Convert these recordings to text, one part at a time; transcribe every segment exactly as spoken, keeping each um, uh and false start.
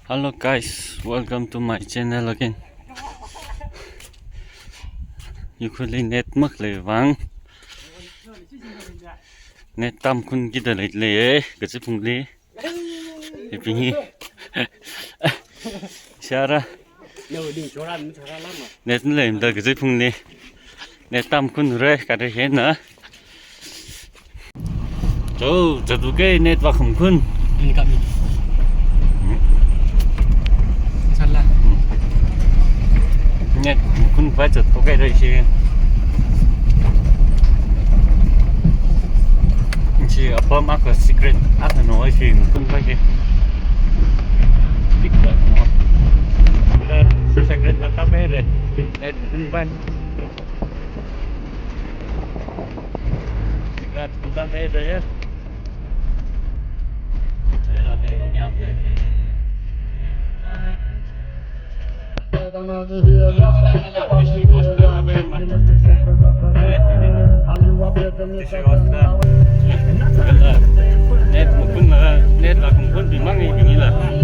Hello guys, welcome to my channel again. Yukhuli net makhalei vang. Net tamkhunkida leilei, kachiphungli. Iping hi. Shara. Net leimada kachiphungli. Net tamkhunra, kare hena. Cho, chatu ke net vākhamkhun. Incoming. Inshallah. Net khunpai chatko kai rai shi. Shi apam akha secret akha no shi khunpai ke. Big one, no? Secret akha me re. Net khunpai. Net makhunkhui, net vākhamkhui bing mang ni bing ila. Hmm.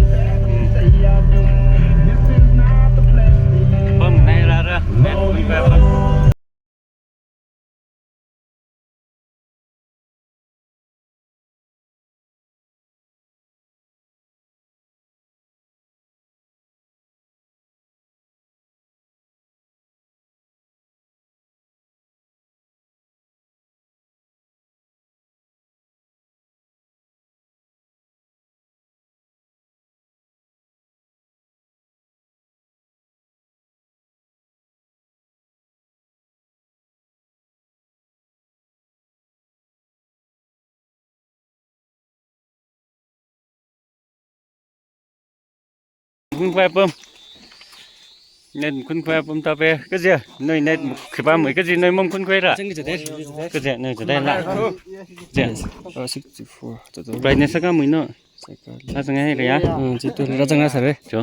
Pam nai rara, net makhunkhui. Khunpai pam. Net khunpai pam ta pe. Kaje, noi net khipam, kaje noi mom khunkhuira. Kaje, noi jadai la. Je. Oh, sixty-four. Brightness ka mui no. Rāzang hai kaya? Hmm, chitu rāzang sāre. Cho.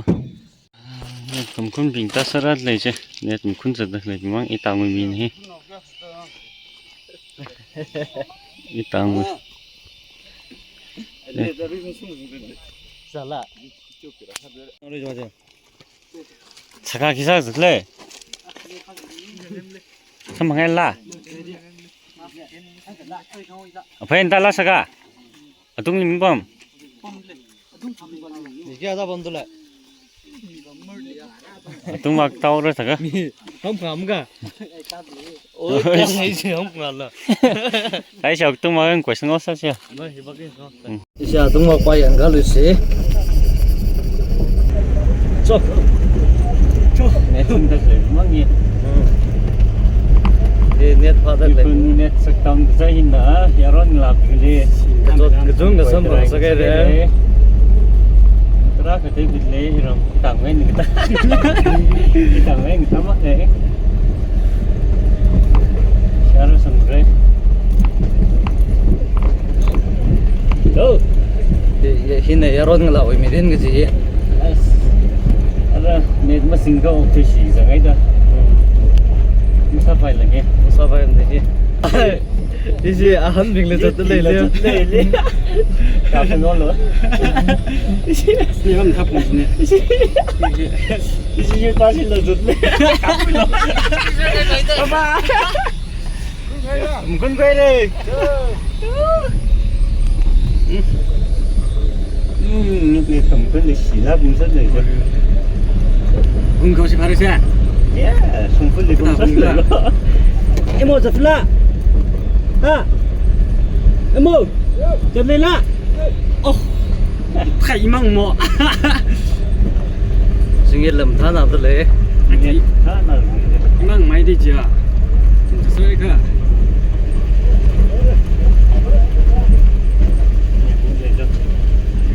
Net makhunkhui bing ta sāra lei je. Net makhunkhui sāda lei mang itang mi ni. Itang mi. Sala. Saka kisa zikle. Samang la. Apa yang tala saka? Atung lim pam. Ni kya da pam tu la. Atung mak tau ra saka. Ni pam pam ka. Oi, kang ai si pam pam la. Ai siya atung mak question ngau sa siya. Isha tung mak pa yang kalu si. Chok. Chok. Net tung tak lei mang ye. Hmm. Eh, net pa tak lei. Ipun net sak tang sa hin da, yaron lap le. Kachot kachung kasam bang sakai re. Tara katai bit le, iram itang wen kita. Itang wen kita mak le. Share samre. Yo. Hi, hi, hina yaron ngalāwui mirin kaji. Yes. Ara, net masing ka office hi zangai da. Musa pai lagi. Musa pai lagi. Isi ahan bing le jat lei le. Lei le. Ka pun lo. Isi. Isi ham thap ni. Isi. Isi yu ta si lo jat le. Baba. Makhunkhui re. Hmm, ni ke kam kan le sila bung sa le. Bung kau si pare sa. Ya, sungpul le bung sa le. Emo zatla. Ha. Emo. Zatla. Oh. Khai mang mo. Singit lam thana tale. Singit thana. Mang mai de ja. Soi ka.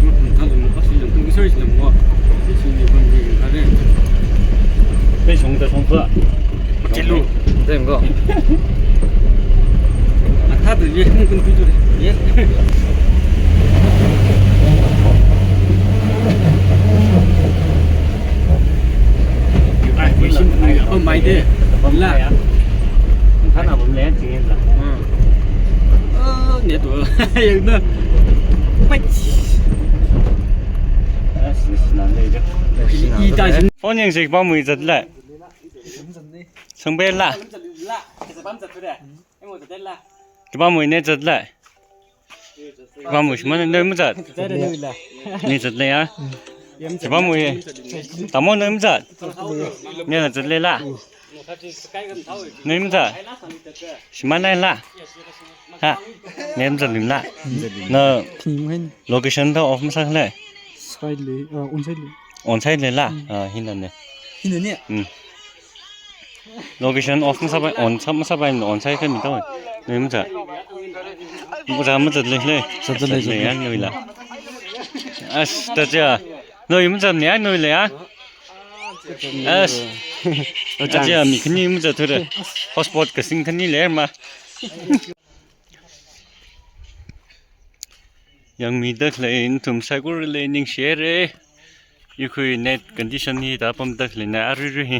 Mang thana mo, kasi lam, kasi lam mo. Singit bang de ka de. Pe song ta song pa. Machilu. Dem ko. Atha tu ye kung kung tu ye. Ai, machine kung ye. Oh, mai de. La. Thana bom le, tingin la. Hmm. Oh, net wo. Yang na. Pai. Phone yangsi khipāmawui zatlei? Sangpela? Khipāmawui ne zatlei? Khipāmawui shimān, nawui mazat? Ni zatlei ya? Khipāmawui? Tamo nawui mazat? Nila zatleila? Nawui mazat? Shimānhaila? Ha? Nawui mazat limla? Na location thā off masākhala? Sāli, ah, on sāli. On sālila? Ah, hinane. Hinane? Hmm. Location off masāpai, on sā masāpai, on sākhami tao. Nawui mazat? Mazat, mazat leilei. Mazat leilei. Zatlei ya nawuila? As, taja. Nawui mazat ne ya nawuila ya? As. Taja, mi khani mazat thura. Hotspot kasing khani leima. Yangmida khalei nathum saikorali ningshihaira. Ikhui net condition hi da pamda khaleina aruirui hi.